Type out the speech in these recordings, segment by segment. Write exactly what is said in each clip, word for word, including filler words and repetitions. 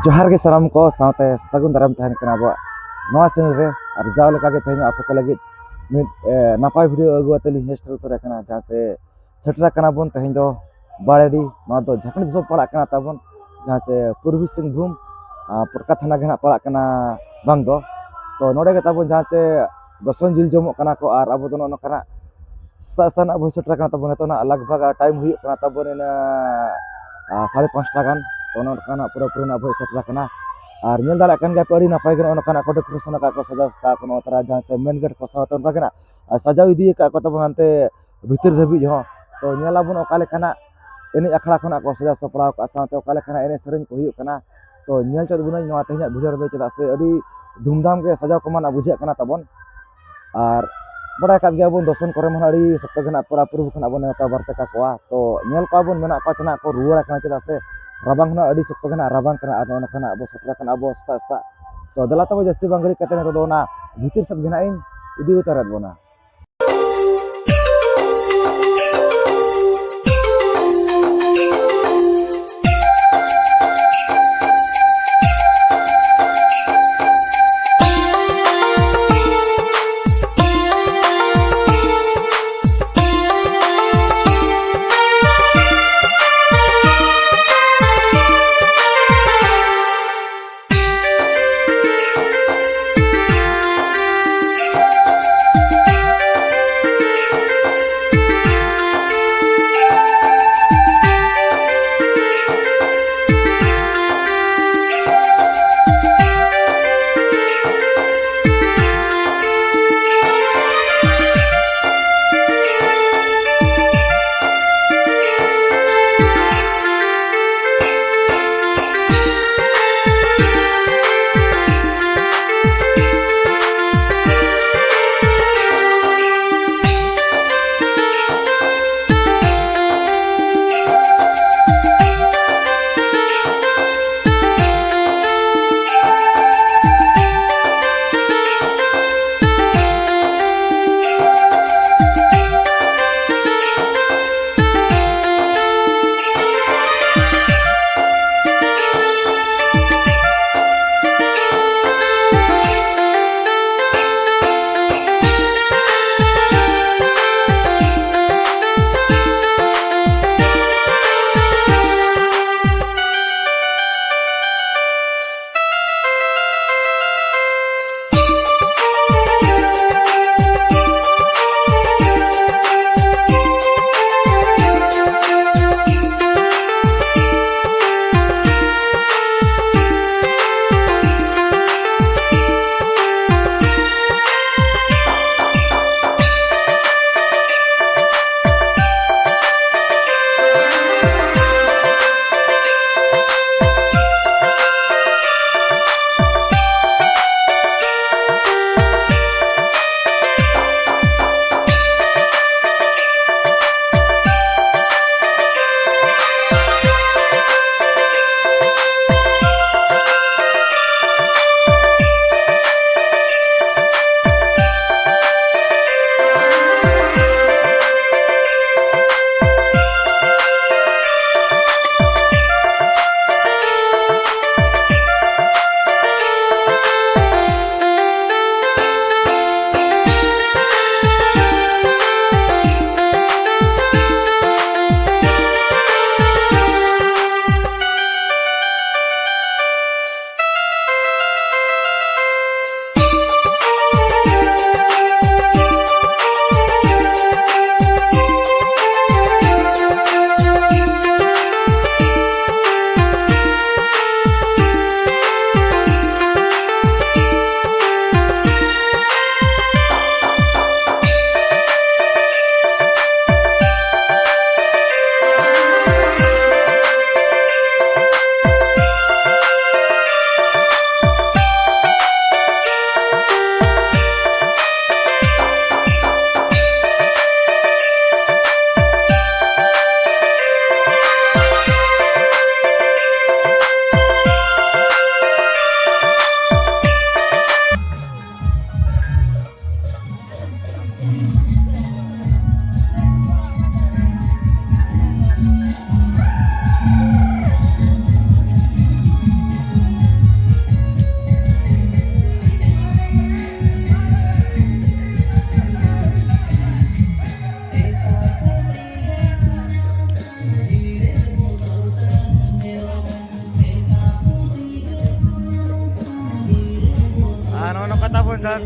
ᱡᱚᱦᱟᱨ ᱜᱮ ᱥᱟᱱᱟᱢ ᱠᱚ, ᱥᱟᱶᱛᱮ ᱥᱟᱹᱜᱩᱱ ᱫᱟᱨᱟᱢ ᱛᱟᱦᱮᱱ ᱠᱟᱱᱟ ᱟᱵᱚᱣᱟᱜ ᱱᱚᱣᱟ ᱪᱮᱱᱮᱞ ᱨᱮ᱾ ᱟᱨ ᱡᱟᱣ ᱞᱮᱠᱟᱜᱮ ᱛᱮᱦᱮᱧ ᱟᱯᱮ ᱠᱚ ᱞᱟᱹᱜᱤᱫ ᱢᱤᱫ, ᱮ, ᱱᱟᱯᱟᱭ ᱵᱷᱤᱰᱤᱭᱳ ᱟᱹᱜᱩ ᱠᱟᱛᱮ ᱞᱤᱧ ᱦᱮᱡ ᱥᱮᱴᱮᱨ ᱩᱛᱟᱹᱨ ᱟᱠᱟᱱᱟ, ᱡᱟᱦᱟᱸ ᱪᱮ ᱥᱮᱴᱮᱨ ᱟᱠᱟᱱᱟ ᱵᱚᱱ ᱛᱮᱦᱮᱧ ᱫᱚ ᱵᱟᱲᱮᱰᱤ᱾ ᱱᱚᱣᱟ ᱫᱚ ᱡᱷᱟᱲᱠᱷᱚᱸᱰ ᱫᱤᱥᱚᱢ ᱯᱟᱲᱟᱜ ᱠᱟᱱᱟ ᱛᱟᱵᱚᱱ, ᱡᱟᱦᱟᱸ ᱪᱮ ᱯᱩᱨᱵᱤ ᱥᱤᱝᱵᱷᱩᱢ, ᱟ, ᱯᱚᱴᱠᱟ ᱛᱷᱟᱱᱟ ᱜᱮ ᱱᱟᱜ ᱯᱟᱲᱟᱜ ᱠᱟᱱᱟ ᱵᱟᱝ ᱫᱚ᱾ ᱛᱚ ᱱᱚᱰᱮ ᱜᱮ ᱛᱟᱵᱚᱱ ᱡᱟᱦᱟᱸ ᱪᱮ ᱫᱚᱥᱚᱱ ᱡᱤᱞ ᱡᱚᱢᱚᱜ ᱠᱟᱱᱟ ᱠᱚ, ᱟᱨ ᱟᱵᱚ ᱫᱚ ᱱᱚᱜᱼᱚ ᱱᱚᱝᱠᱟᱱᱟᱜ ᱥᱮᱛᱟᱜ ᱥᱮᱛᱟᱜ ᱱᱟᱜ ᱵᱚᱱ ᱥᱮᱴᱮᱨ ᱟᱠᱟᱱᱟ ᱛᱟᱵᱚᱱ᱾ ᱱᱤᱛᱚᱜ ᱱᱟᱜ ᱞᱟᱜᱽ ᱵᱷᱟᱜᱽ ᱴᱟᱭᱤᱢ ᱦᱩᱭᱩᱜ ᱠᱟᱱᱟ ᱛᱟᱵᱚᱱ ᱤᱱᱟᱹ, ᱟ, ᱥᱟᱲᱮ ᱯᱟᱸᱪᱴᱟ ᱜᱟᱱ᱾ ᱛᱚ ᱱᱚᱜᱼᱚ ᱱᱚᱝᱠᱟᱱᱟᱜ ᱯᱩᱨᱟᱹᱯᱩᱨᱤ ᱱᱟᱜ ᱵᱚᱱ ᱥᱮᱴᱮᱨ ᱟᱠᱟᱱᱟ᱾ ᱟᱨ ᱧᱮᱞ ᱫᱟᱲᱮᱭᱟᱜ ᱠᱟᱱ ᱜᱮᱭᱟ ᱯᱮ, ᱟᱹᱰᱤ ᱱᱟᱯᱟᱭ ᱜᱮ ᱱᱚᱜᱼᱚ ᱱᱚᱝᱠᱟᱱᱟᱜ ᱠᱚ ᱰᱮᱠᱳᱨᱮᱥᱚᱱ ᱟᱠᱟᱫ ᱠᱚ, ᱥᱟᱡᱟᱣ ᱟᱠᱟᱫ ᱠᱚ ᱱᱚᱣᱟ ᱛᱟᱨᱟ ᱡᱟᱦᱟᱸ ᱥᱮ ᱢᱮᱱ ᱜᱮᱴ ᱠᱚ ᱥᱟᱶᱛᱮ ᱚᱱᱠᱟ ᱜᱮ ᱱᱟᱜ ᱟᱨ ᱥᱟᱡᱟᱣ ᱤᱫᱤ ᱟᱠᱟᱫ ᱠᱚ ᱛᱟᱵᱚᱱ ᱦᱟᱱᱛᱮ ᱵᱷᱤᱛᱤᱨ ᱫᱷᱟᱹᱵᱤᱡ ᱦᱚᱸ᱾ ᱛᱚ ᱧᱮᱞ ᱟᱵᱚᱱ ᱚᱠᱟ ᱞᱮᱠᱟᱱᱟᱜ ᱮᱱᱮᱡ ᱟᱠᱷᱲᱟ ᱠᱷᱚᱱᱟᱜ ᱠᱚ ᱥᱟᱡᱟᱣ ᱥᱟᱯᱲᱟᱣ ᱠᱟᱜᱼᱟ, ᱥᱟᱶᱛᱮ ᱚᱠᱟ ᱞᱮᱠᱟᱱᱟᱜ ᱮᱱᱮᱡ ᱥᱮᱨᱮᱧ ᱠᱚ ᱦᱩᱭᱩᱜ ᱠᱟᱱᱟ᱾ ᱛᱚ ᱧᱮᱞ ᱪᱮᱫ ᱵᱚᱱᱟᱹᱧ ᱱᱚᱣᱟ ᱛᱮᱦᱮᱧᱟᱜ ᱵᱷᱤᱰᱤᱭᱳ ᱨᱮᱫᱚ, ᱪᱮᱫᱟᱜ ᱥᱮ ᱟᱹᱰᱤ ᱫᱷᱩᱢᱫᱷᱟᱢ ᱜᱮ ᱥᱟᱡᱟᱣ ᱠᱚᱢᱟ ᱱᱟᱜ ᱵᱩᱡᱷᱟᱹᱜ ᱠᱟᱱᱟ ᱛᱟᱵᱚᱱ᱾ ᱟᱨ ᱵᱟᱲᱟᱭ ᱠᱟᱫ ᱜᱮᱭᱟᱵᱚᱱ, ᱫᱚᱥᱚᱱ ᱠᱚᱨᱮ ᱢᱟ ᱱᱟᱜ ᱟᱹᱰᱤ ᱥᱚᱠᱛᱚ ᱜᱮ ᱱᱟᱜ ᱯᱮᱲᱟ ᱯᱩᱨᱵᱷᱩ ᱠᱷᱚᱱᱟᱜ ᱵᱚᱱ ᱱᱮᱣᱛᱟ ᱵᱟᱨᱛᱮ ᱠᱟᱠᱚᱣᱟ᱾ ᱛᱚ ᱧᱮᱞ ᱠᱚᱣᱟ ᱵᱚᱱ, ᱢᱮᱱᱟᱜ ᱠᱚᱣᱟ ᱪᱮ ᱱᱟᱜ ᱠᱚ ᱨᱩᱣᱟᱹᱲ ᱟᱠᱟᱱᱟ, ᱪᱮᱫᱟᱜ ᱥᱮ ᱨᱟᱵᱟᱝ ᱦᱚᱸ ᱱᱟᱜ ᱟᱹᱰᱤ ᱥᱚᱠᱛᱚ ᱜᱮ ᱱᱟᱜ ᱨᱟᱵᱟᱝ ᱠᱟᱱᱟ᱾ ᱟᱨ ᱱᱚᱜᱼᱚ ᱱᱚᱝᱠᱟ ᱱᱟᱜ ᱟᱵᱚ ᱥᱮᱴᱮᱨ ᱟᱠᱟᱱᱟ ᱟᱵᱚ ᱥᱮᱛᱟᱜ ᱥᱮᱛᱟᱜ᱾ ᱛᱚ ᱫᱮᱞᱟ ᱛᱚᱵᱮ ᱡᱟᱹᱥᱛᱤ ᱵᱟᱝ ᱜᱷᱟᱹᱲᱤᱡ ᱠᱟᱛᱮ ᱱᱤᱛᱚᱜ ᱫᱚ ᱚᱱᱟ ᱵᱷᱤᱛᱤᱨ ᱥᱮᱫ ᱜᱮ ᱱᱟᱜ ᱤᱧ ᱤᱫᱤ ᱩᱛᱟᱹᱨᱮᱫ ᱵᱚᱱᱟ᱾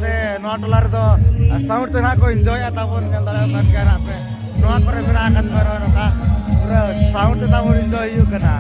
ᱥᱮ ᱱᱚᱣᱟ ᱴᱚᱞᱟ ᱨᱮᱫᱚ ᱥᱟᱣᱩᱱᱰ ᱛᱮ ᱱᱟᱦᱟᱜ ᱠᱚ ᱮᱱᱡᱚᱭᱮᱫᱼᱟ, ᱛᱟᱵᱚᱱ ᱧᱮᱞ ᱫᱟᱲᱮᱭᱟᱜ ᱠᱟᱱ ᱜᱮᱭᱟ ᱱᱟᱦᱟᱜ ᱯᱮ᱾ ᱱᱚᱣᱟ ᱠᱚᱨᱮ ᱢᱮᱱᱟᱜ ᱟᱠᱟᱫ ᱠᱚᱣᱟ ᱱᱚᱜᱼᱚᱭ ᱱᱚᱝᱠᱟ ᱯᱩᱨᱟᱹ ᱥᱟᱣᱩᱱᱰ ᱛᱮ ᱛᱟᱵᱚᱱ ᱮᱱᱡᱚᱭ ᱦᱩᱭᱩᱜ ᱠᱟᱱᱟ᱾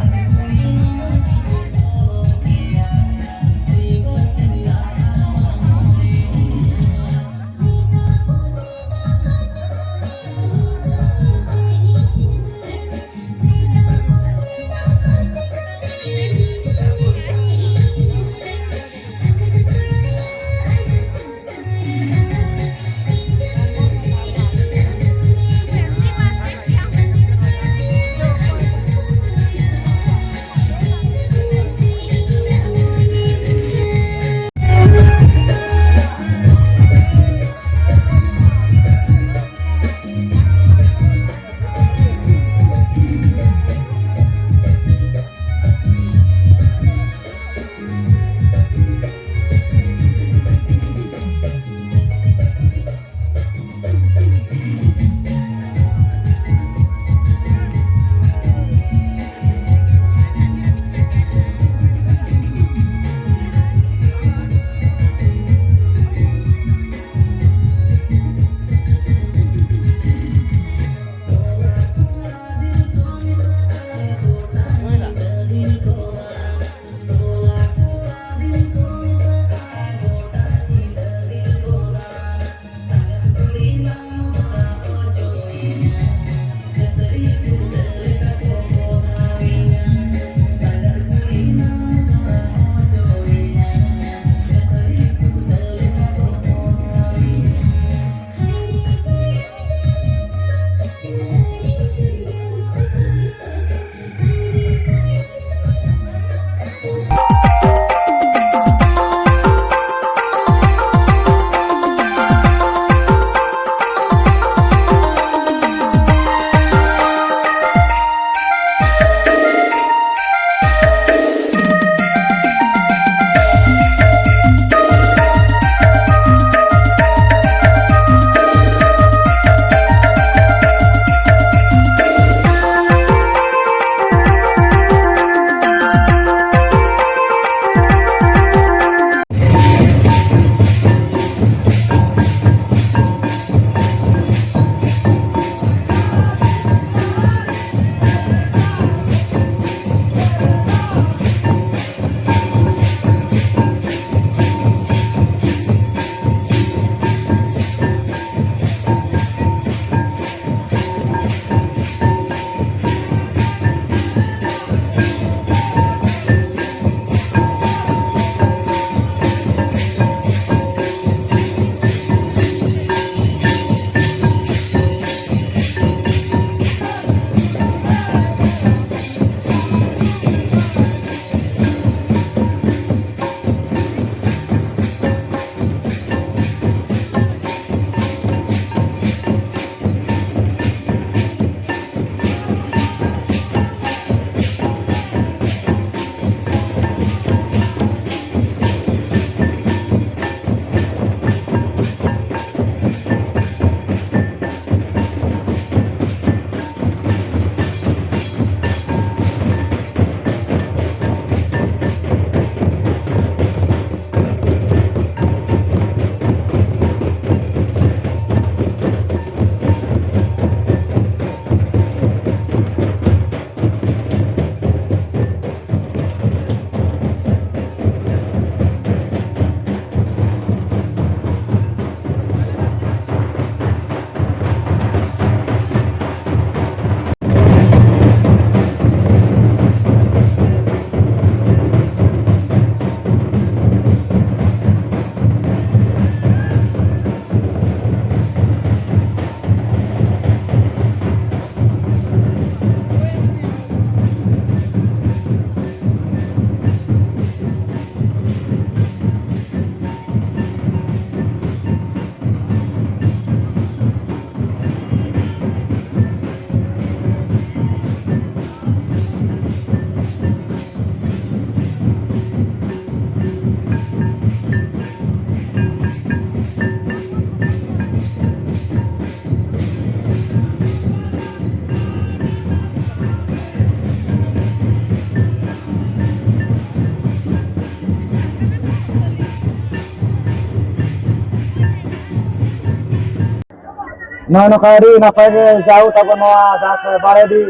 ᱱᱚᱜᱼᱚᱭ ᱱᱚᱝᱠᱟ ᱟᱹᱰᱤ ᱱᱟᱯᱟᱭ ᱜᱮ ᱡᱟᱣ ᱛᱟᱵᱚᱱ ᱱᱚᱣᱟ ᱡᱟᱦᱟᱸ ᱥᱮ ᱵᱟᱲᱮᱰᱤ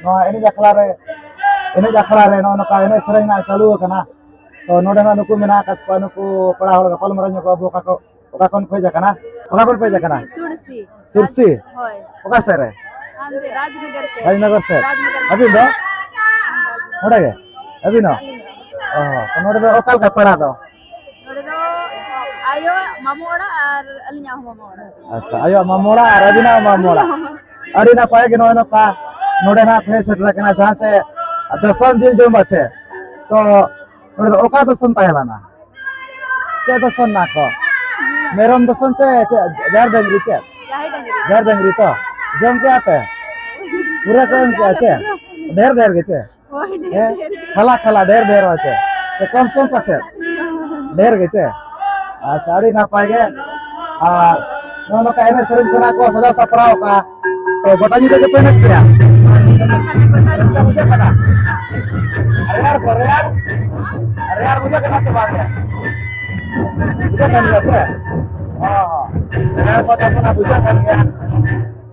ᱱᱚᱣᱟ ᱮᱱᱮᱡ ᱟᱠᱷᱲᱟ ᱨᱮ, ᱮᱱᱮᱡ ᱟᱠᱷᱲᱟ ᱨᱮ ᱱᱚᱜᱼᱚᱭ ᱱᱚᱝᱠᱟ ᱮᱱᱮᱡ ᱥᱮᱨᱮᱧ ᱨᱮᱱᱟᱜ ᱪᱟᱹᱞᱩ ᱟᱠᱟᱱᱟ᱾ ᱛᱚ ᱱᱚᱰᱮ ᱱᱟᱜ ᱱᱩᱠᱩ ᱢᱮᱱᱟᱜ ᱟᱠᱟᱫ ᱠᱚᱣᱟ, ᱱᱩᱠᱩ ᱠᱚᱲᱟ ᱦᱚᱲ ᱜᱟᱯᱟᱞ ᱢᱟᱨᱟᱣ ᱧᱚᱜ ᱠᱚ ᱟᱵᱚ ᱚᱠᱟ ᱠᱚ, ᱚᱠᱟ ᱠᱷᱚᱱ ᱯᱮ ᱦᱮᱡ ᱟᱠᱟᱱᱟ? ᱚᱠᱟ ᱠᱷᱚᱱ ᱯᱮ ᱦᱮᱡ ᱟᱠᱟᱱᱟ? ᱥᱩᱨᱥᱤ᱾ ᱥᱩᱨᱥᱤ? ᱦᱳᱭ᱾ ᱚᱠᱟ ᱥᱮᱫ ᱨᱮ? ᱦᱟᱱᱛᱮ ᱨᱟᱡᱽᱱᱚᱜᱚᱨ ᱥᱮᱫ᱾ ᱨᱟᱡᱽᱱᱚᱜᱚᱨ ᱥᱮᱫ᱾ ᱨᱟᱡᱽᱱᱚᱜᱚᱨ᱾ ᱟᱹᱵᱤᱱ ᱫᱚ? ᱱᱚᱰᱮ ᱜᱮ? ᱟᱹᱵᱤᱱ ᱦᱚᱸ? ᱚ, ᱛᱚ ᱱᱚᱰᱮ ᱫᱚ ᱚᱠᱟ ᱞᱮᱠᱟ ᱯᱮᱲᱟ ᱫᱚ? ᱱᱚᱰᱮ ᱫᱚ ᱟᱭᱳ ᱢᱟᱢᱩ ᱚᱲᱟᱜ ᱟᱨ ᱟᱹᱞᱤᱧᱟᱜ ᱦᱚᱸ ᱢᱟᱢᱩ ᱚᱲᱟᱜ᱾ ᱟᱪᱪᱷᱟ, ᱟᱭᱳ ᱢᱟᱢᱩ ᱚᱲᱟᱜ ᱟᱨ ᱟᱹᱵᱤᱱᱟᱜ ᱢᱟᱢᱩ ᱚᱲᱟᱜ᱾ ᱟᱹᱞᱤᱧᱟᱜ ᱦᱚᱸ ᱢᱟᱢᱩ ᱚᱲᱟᱜ᱾ ᱟᱹᱰᱤ ᱱᱟᱯᱟᱭ ᱜᱮ ᱱᱚᱜᱼᱚᱭ ᱱᱚᱝᱠᱟ ᱱᱚᱰᱮ ᱱᱟᱜ ᱯᱮ ᱥᱮᱴᱮᱨ ᱟᱠᱟᱱᱟ, ᱡᱟᱦᱟᱸ ᱥᱮ ᱫᱚᱥᱚᱱ ᱡᱤᱞ ᱡᱚᱢ ᱟᱪᱮ᱾ ᱛᱚ ᱱᱚᱰᱮ ᱫᱚ ᱚᱠᱟ ᱫᱚᱥᱚᱱ ᱛᱟᱦᱮᱸ ᱞᱮᱱᱟ? ᱪᱮᱫ ᱫᱚᱥᱚᱱ ᱱᱟ ᱠᱚ? ᱢᱮᱨᱚᱢ ᱫᱚᱥᱚᱱ ᱪᱮ, ᱪᱮ ᱡᱟᱦᱮᱨ ᱰᱟᱹᱝᱨᱤ ᱪᱮ? ᱡᱟᱦᱮᱨ ᱰᱟᱹᱝᱨᱤ᱾ ᱡᱟᱦᱮᱨ ᱰᱟᱹᱝᱨᱤ ᱛᱚ? ᱡᱚᱢ ᱠᱮᱜᱼᱟ ᱯᱮ? ᱯᱩᱨᱟᱹ ᱠᱚ ᱮᱢ ᱠᱮᱜᱼᱟ ᱪᱮ? ᱰᱷᱮᱨ ᱰᱷᱮᱨ ᱜᱮ ᱪᱮ? ᱦᱳᱭ, ᱰᱷᱮᱨ ᱦᱮᱸ? ᱰᱷᱮᱨ ᱜᱮ᱾ ᱠᱷᱟᱞᱟ ᱠᱷᱟᱞᱟ, ᱰᱷᱮᱨ ᱰᱷᱮᱨ ᱦᱚᱸ ᱪᱮ? ᱥᱮ ᱠᱚᱢ ᱥᱚᱢ ᱯᱟᱪᱮᱫ? ᱰᱷᱮᱨ ᱜᱮ ᱪᱮ? ᱟᱪᱪᱷᱟ, ᱟᱹᱰᱤ ᱱᱟᱯᱟᱭ ᱜᱮ᱾ ᱟᱨ ᱱᱚᱜᱼᱚ ᱱᱚᱝᱠᱟ ᱮᱱᱮᱡ ᱥᱮᱨᱮᱧ ᱠᱷᱚᱱᱟᱜ ᱠᱚ ᱥᱟᱡᱟᱣ ᱥᱟᱯᱲᱟᱣ ᱠᱟᱜᱼᱟ᱾ ᱛᱚ ᱜᱚᱴᱟ ᱧᱤᱫᱟᱹ ᱜᱮᱯᱮ ᱮᱱᱮᱡ ᱜᱮᱭᱟ? ᱨᱟᱹᱥᱠᱟᱹ ᱵᱩᱡᱷᱟᱹᱜ ᱠᱟᱱᱟ? ᱨᱮᱭᱟᱲ ᱠᱚ, ᱨᱮᱭᱟᱲ? ᱨᱮᱭᱟᱲ ᱵᱩᱡᱷᱟᱹᱜ ᱠᱟᱱᱟ ᱪᱮ ᱵᱟᱝ ᱜᱮ? ᱵᱩᱡᱷᱟᱹᱜ ᱠᱟᱱ ᱜᱮᱭᱟ ᱪᱮ? ᱦᱚᱸ, ᱦᱚᱸ᱾ ᱨᱮᱭᱟᱲ ᱠᱚ ᱛᱟᱵᱚᱱᱟ ᱵᱩᱡᱷᱟᱹᱜ ᱠᱟᱱ ᱜᱮᱭᱟ᱾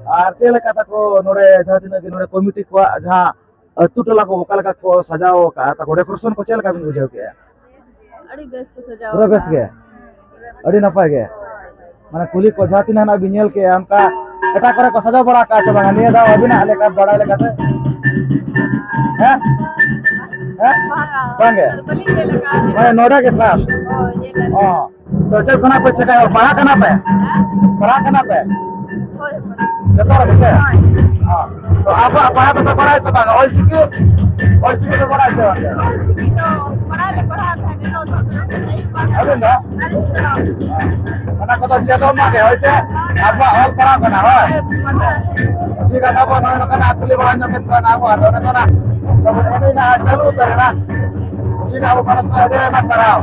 ᱟᱨ ᱪᱮᱫ ᱞᱮᱠᱟ ᱛᱟᱠᱚ ᱱᱚᱰᱮ ᱡᱟᱦᱟᱸ ᱛᱤᱱᱟᱹᱜ ᱜᱮ ᱱᱚᱰᱮ ᱠᱚᱢᱤᱴᱤ ᱠᱚᱣᱟᱜ ᱡᱟᱦᱟᱸ ᱟᱹᱛᱩ ᱴᱚᱞᱟ ᱠᱚ ᱚᱠᱟ ᱞᱮᱠᱟ ᱠᱚ ᱥᱟᱡᱟᱣ ᱟᱠᱟᱫᱼᱟ, ᱛᱟᱠᱚ decoration ᱠᱚ ᱪᱮᱫ ᱞᱮᱠᱟ ᱵᱤᱱ ᱵᱩᱡᱷᱟᱹᱣ ᱠᱮᱫᱼᱟ? ᱟᱹᱰᱤ ᱵᱮᱥ ᱠᱚ ᱥᱟᱡᱟᱣ ᱯᱩᱨᱟᱹ ᱵᱮᱥ ᱟᱠᱟᱫᱼᱟ᱾ ᱜᱮ? ᱟᱹᱰᱤ ᱱᱟᱯᱟᱭ ᱜᱮ? ᱢᱟᱱᱮ ᱠᱩᱞᱦᱤ ᱠᱚ ᱡᱟᱦᱟᱸ ᱛᱤᱱᱟᱹᱜ ᱱᱟᱜ ᱵᱤᱱ ᱧᱮᱞ ᱠᱮᱫᱼᱟ, ᱚᱱᱠᱟ ᱮᱴᱟᱜ ᱠᱚᱨᱮ ᱠᱚ ᱥᱟᱡᱟᱣ ᱵᱟᱲᱟ ᱟᱠᱟᱫᱼᱟ ᱪᱮ ᱵᱟᱝᱟ? ᱱᱤᱭᱟᱹ ᱫᱷᱟᱣ ᱟᱹᱵᱤᱱᱟᱜ ᱞᱮᱠᱟ ᱵᱟᱲᱟᱭ ᱞᱮᱠᱟᱛᱮ? ᱦᱮᱸ? ᱦᱮᱸ? ᱵᱟᱝᱟ᱾ ᱵᱟᱝ ᱜᱮ? ᱟᱫᱚ ᱵᱟᱹᱞᱤᱧ ᱧᱮᱞ ᱟᱠᱟᱫᱼᱟ᱾ ᱢᱟᱱᱮ ᱱᱚᱰᱮ ᱜᱮ first? ᱦᱳᱭ, ᱧᱮᱞ ᱟᱹᱞᱤᱧ᱾ ᱚ᱾ ᱛᱚ ᱪᱮᱫ ᱠᱷᱚᱱᱟᱜ ᱯᱮ ᱪᱮᱠᱟᱭᱟ? ᱯᱟᱲᱦᱟᱜ ᱠᱟᱱᱟ ᱯᱮ? ᱦᱮᱸ? ᱯᱟᱲᱦᱟᱜ ᱠᱟᱱᱟ ᱯᱮ? ᱦᱳᱭ, ᱦᱳᱭ᱾ ᱡᱚᱛᱚ ᱦᱚᱲ ᱜᱮ ᱥᱮ? ᱦᱳᱭ᱾ ᱦᱚᱸ᱾ ᱛᱚ ᱟᱵᱚᱣᱟᱜ ᱯᱟᱲᱦᱟᱜ ᱫᱚᱯᱮ ᱵᱟᱲᱟᱭᱟ ᱥᱮ ᱵᱟᱝ? ᱚᱞ ᱪᱤᱠᱤ? ᱚᱞ ᱪᱤᱠᱤ ᱯᱮ ᱵᱟᱲᱟᱭᱟ ᱥᱮ ᱵᱟᱝ? ᱚᱞ ᱪᱤᱠᱤ ᱫᱚ ᱯᱟᱲᱦᱟᱜ ᱞᱮ ᱯᱟᱲᱦᱟᱜ ᱛᱟᱦᱮᱸᱫ, ᱱᱤᱛᱚᱜ ᱫᱚ ᱦᱟᱯᱮ ᱚᱱᱠᱟ time ᱵᱟᱝ ᱟᱹᱵᱤᱱ ᱫᱚ? ᱟᱹᱞᱤᱧ ᱫᱚ᱾ ᱚᱱᱟ ᱠᱚᱫᱚ ᱪᱮᱫᱚᱜ ᱢᱟ ᱜᱮ, ᱦᱳᱭ ᱥᱮ? ᱟᱵᱚᱣᱟᱜ ᱚᱞ ᱯᱟᱲᱦᱟᱣ ᱠᱟᱱᱟ, ᱦᱳᱭ? ᱦᱳᱭ, ᱯᱟᱲᱦᱟᱜ ᱟᱹᱞᱤᱧ᱾ ᱴᱷᱤᱠ ᱜᱮᱭᱟ, ᱛᱟᱵᱚᱱ ᱱᱚᱜᱼᱚᱭ ᱱᱚᱝᱠᱟᱱᱟᱜ ᱠᱩᱞᱤ ᱵᱟᱲᱟ ᱧᱚᱜ ᱠᱮᱫ ᱠᱚᱣᱟ, ᱟᱵᱚ ᱟᱫᱚ ᱚᱱᱮ ᱫᱚ ᱱᱟᱜ ᱛᱟᱵᱚᱱ ᱮᱱᱮᱡ ᱱᱟᱜ ᱪᱟᱹᱞᱩ ᱩᱛᱟᱹᱨ ᱮᱱᱟ᱾ ᱴᱷᱤᱠ ᱜᱮᱭᱟ, ᱟᱵᱚ ᱯᱟᱨᱚᱥᱯᱚᱨ ᱟᱹᱰᱤ ᱟᱭᱢᱟ ᱥᱟᱨᱦᱟᱣ᱾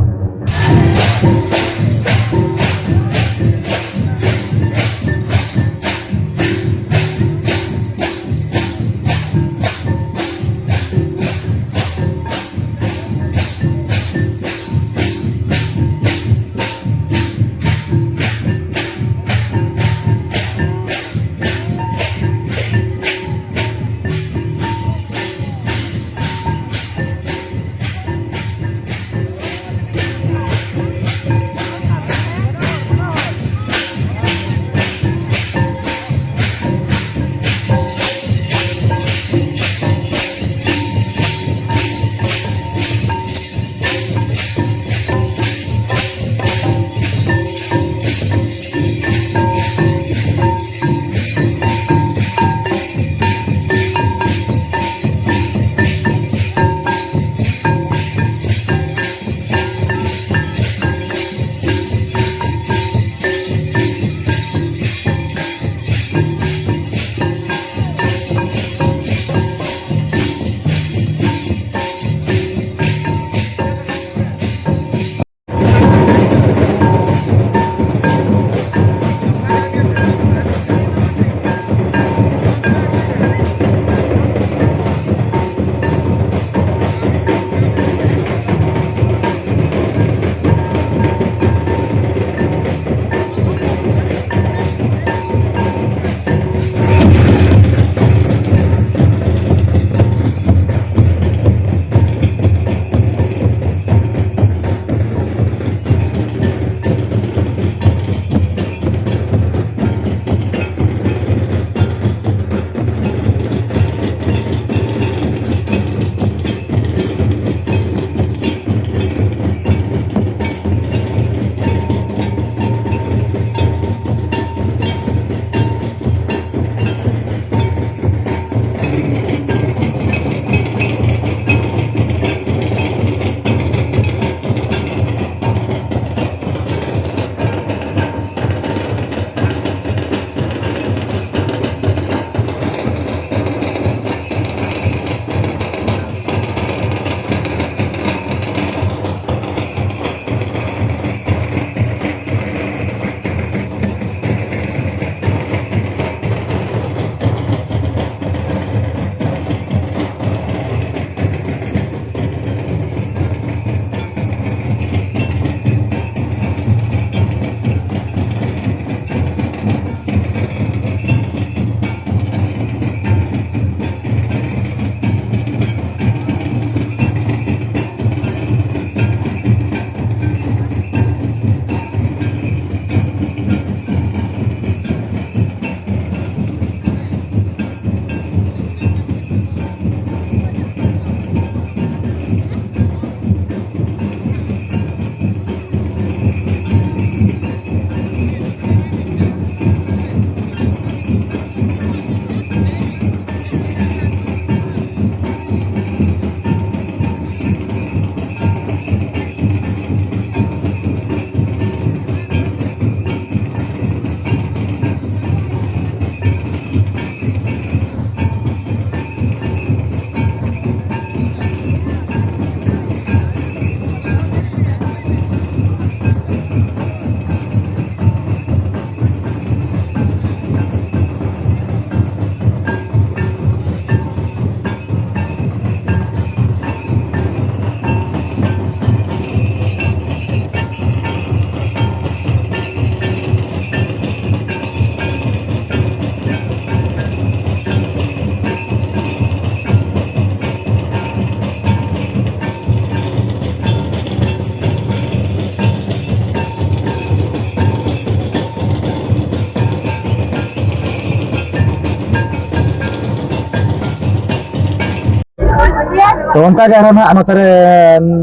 ᱛᱚ ᱚᱱᱠᱟ ᱜᱮ ᱟᱨᱦᱚᱸ ᱱᱟᱦᱟᱜ ᱱᱚᱛᱮ ᱨᱮ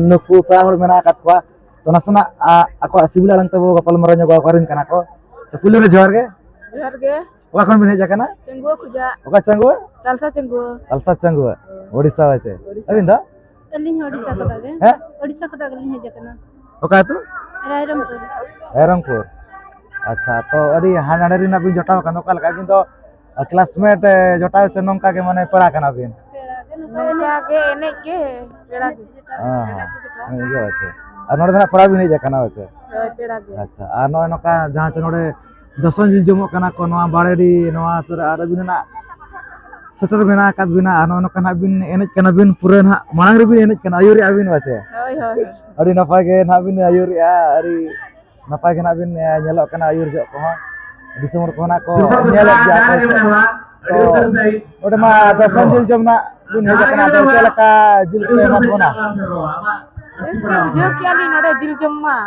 ᱱᱩᱠᱩ ᱯᱮᱲᱟ ᱦᱚᱲ ᱢᱮᱱᱟᱜ ᱟᱠᱟᱫ ᱠᱚᱣᱟ᱾ ᱛᱚ ᱱᱟᱥᱮᱱᱟᱜ ᱟ, ᱟᱠᱚᱣᱟᱜ ᱥᱤᱵᱤᱞ ᱟᱲᱟᱝ ᱛᱮᱵᱚ ᱜᱟᱯᱟᱞ ᱢᱟᱨᱟᱣ ᱧᱚᱜᱚᱜᱼᱟ, ᱚᱠᱟ ᱨᱮᱱ ᱠᱟᱱᱟ ᱠᱚ᱾ ᱛᱚ ᱯᱩᱭᱞᱩ ᱨᱮ ᱡᱚᱦᱟᱨ ᱜᱮ᱾ ᱡᱚᱦᱟᱨ ᱜᱮ᱾ ᱚᱠᱟ ᱠᱷᱚᱱ ᱵᱤᱱ ᱦᱮᱡ ᱟᱠᱟᱱᱟ? ᱪᱟᱹᱝᱜᱩᱣᱟᱹ ᱠᱷᱚᱡᱟᱜ᱾ ᱚᱠᱟ ᱪᱟᱹᱝᱜᱩᱣᱟᱹ? ᱛᱟᱞᱥᱟ ᱪᱟᱹᱝᱜᱩᱣᱟᱹ᱾ ᱛᱟᱞᱥᱟ ᱪᱟᱹᱝᱜᱩᱣᱟᱹ᱾ ᱦᱳᱭ᱾ ᱳᱰᱤᱥᱟ ᱦᱚᱭ ᱪᱮ? ᱳᱰᱤᱥᱟ᱾ ᱟᱹᱵᱤᱱ ᱫᱚ? ᱟᱹᱞᱤᱧ ᱦᱚᱸ ᱳᱰᱤᱥᱟ ᱠᱷᱚᱱᱟᱜ ᱜᱮ᱾ ᱦᱮᱸ? ᱳᱰᱤᱥᱟ ᱠᱷᱚᱱᱟᱜ ᱜᱮᱞᱤᱧ ᱦᱮᱡ ᱟᱠᱟᱱᱟ᱾ ᱚᱠᱟ ᱟᱹᱛᱩ? ᱨᱟᱭᱨᱚᱝᱯᱩᱨ᱾ ᱨᱟᱭᱨᱚᱝᱯᱩᱨ᱾ ᱟᱪᱪᱷᱟ, ᱛᱚ ᱟᱹᱰᱤ ᱦᱟᱸᱰᱮ ᱱᱟᱰᱮ ᱨᱮᱱᱟᱜ ᱵᱤᱱ ᱡᱚᱴᱟᱣ ᱟᱠᱟᱱ ᱫᱚ, ᱚᱠᱟ ᱞᱮᱠᱟ ᱟᱹᱵᱤᱱ ᱫᱚ ᱠᱞᱟᱥᱢᱮᱴ, ᱮ, ᱡᱚᱴᱟᱣ ᱥᱮ ᱱᱚᱝᱠᱟ ᱜᱮ ᱢᱟᱱᱮ ᱯᱮᱲᱟ ᱠᱟᱱᱟ ᱵᱤᱱ? ᱯᱮᱲᱟ ᱜᱮ, ᱱᱚᱝᱠᱟ ᱱᱚᱝᱠᱟ ᱮᱱᱮᱡ᱾ ᱜᱮ ᱮᱱᱮᱡ ᱜᱮ, ᱯᱮᱲᱟ ᱜᱮ᱾ ᱦᱮᱸ, ᱦᱮᱸ᱾ ᱮᱱᱮᱡ ᱜᱮ ᱡᱚᱴᱟᱣ᱾ ᱮᱱᱮᱡ ᱜᱮ, ᱟᱪᱪᱷᱟ᱾ ᱟᱨ ᱱᱚᱰᱮ ᱫᱚ ᱱᱟᱜ ᱯᱮᱲᱟ ᱵᱤᱱ ᱦᱮᱡ ᱟᱠᱟᱱᱟ, ᱦᱳᱭ ᱥᱮ? ᱦᱳᱭ, ᱯᱮᱲᱟ ᱜᱮ᱾ ᱟᱪᱪᱷᱟ, ᱟᱨ ᱱᱚᱜᱼᱚᱭ ᱱᱚᱝᱠᱟ ᱡᱟᱦᱟᱸ ᱥᱮ ᱱᱚᱰᱮ ᱫᱚᱥᱚᱱ ᱡᱤᱞ ᱡᱚᱢᱚᱜ ᱠᱟᱱᱟ ᱠᱚ, ᱱᱚᱣᱟ ᱵᱟᱲᱮᱰᱤ, ᱱᱚᱣᱟ ᱟᱹᱛᱩ ᱨᱮ, ᱟᱨ ᱟᱹᱵᱤᱱ ᱦᱚᱸ ᱱᱟᱜ ᱥᱮᱴᱮᱨ ᱢᱮᱱᱟᱜ ᱟᱠᱟᱫ ᱵᱤᱱᱟ, ᱟᱨ ᱱᱚᱜᱼᱚᱭ ᱱᱚᱝᱠᱟ ᱱᱟᱜ ᱵᱤᱱ ᱮᱱᱮᱡ ᱠᱟᱱᱟ ᱵᱤᱱ, ᱯᱩᱨᱟᱹ ᱱᱟᱜ ᱢᱟᱲᱟᱝ ᱨᱮᱵᱤᱱ ᱮᱱᱮᱡ ᱠᱟᱱᱟ, ᱟᱹᱭᱩᱨᱮᱜᱼᱟ ᱵᱤᱱ ᱯᱟᱪᱮ? ᱦᱳᱭ, ᱦᱳᱭ᱾ ᱟᱹᱰᱤ ᱱᱟᱯᱟᱭ ᱜᱮ ᱱᱟᱜ ᱵᱤᱱ ᱟᱹᱭᱩᱨᱮᱜᱼᱟ, ᱟᱹᱰᱤ ᱱᱟᱯᱟᱭ ᱜᱮ ᱱᱟᱜ ᱵᱤᱱ, ᱮ, ᱧᱮᱞᱚᱜ ᱠᱟᱱᱟ, ᱟᱹᱭᱩᱨ ᱡᱚᱜ ᱠᱚᱦᱚᱸ᱾ ᱫᱤᱥᱚᱢ ᱦᱚᱲ ᱠᱚᱦᱚᱸ ᱱᱟᱜ ᱠᱚ ᱧᱮᱞᱮᱫ ᱜᱮᱭᱟ ᱠᱚ ᱥᱮ᱾ ᱛᱚ, ᱱᱚᱰᱮ ᱢᱟ ᱫᱚᱥᱚᱱ ᱡᱤᱞ ᱡᱚᱢ ᱱᱟᱜ ᱵᱤᱱ ᱦᱮᱡ ᱟᱠᱟᱱᱟ, ᱟᱫᱚ ᱪᱮᱫ ᱞᱮᱠᱟ ᱡᱤᱞ ᱠᱚ ᱮᱢᱟ ᱵᱚᱱᱟ? ᱵᱮᱥ ᱜᱮ ᱵᱩᱡᱷᱟᱹᱣ ᱠᱮᱜᱼᱟ ᱞᱤᱧ ᱱᱚᱰᱮ ᱡᱤᱞ ᱡᱚᱢ ᱢᱟ᱾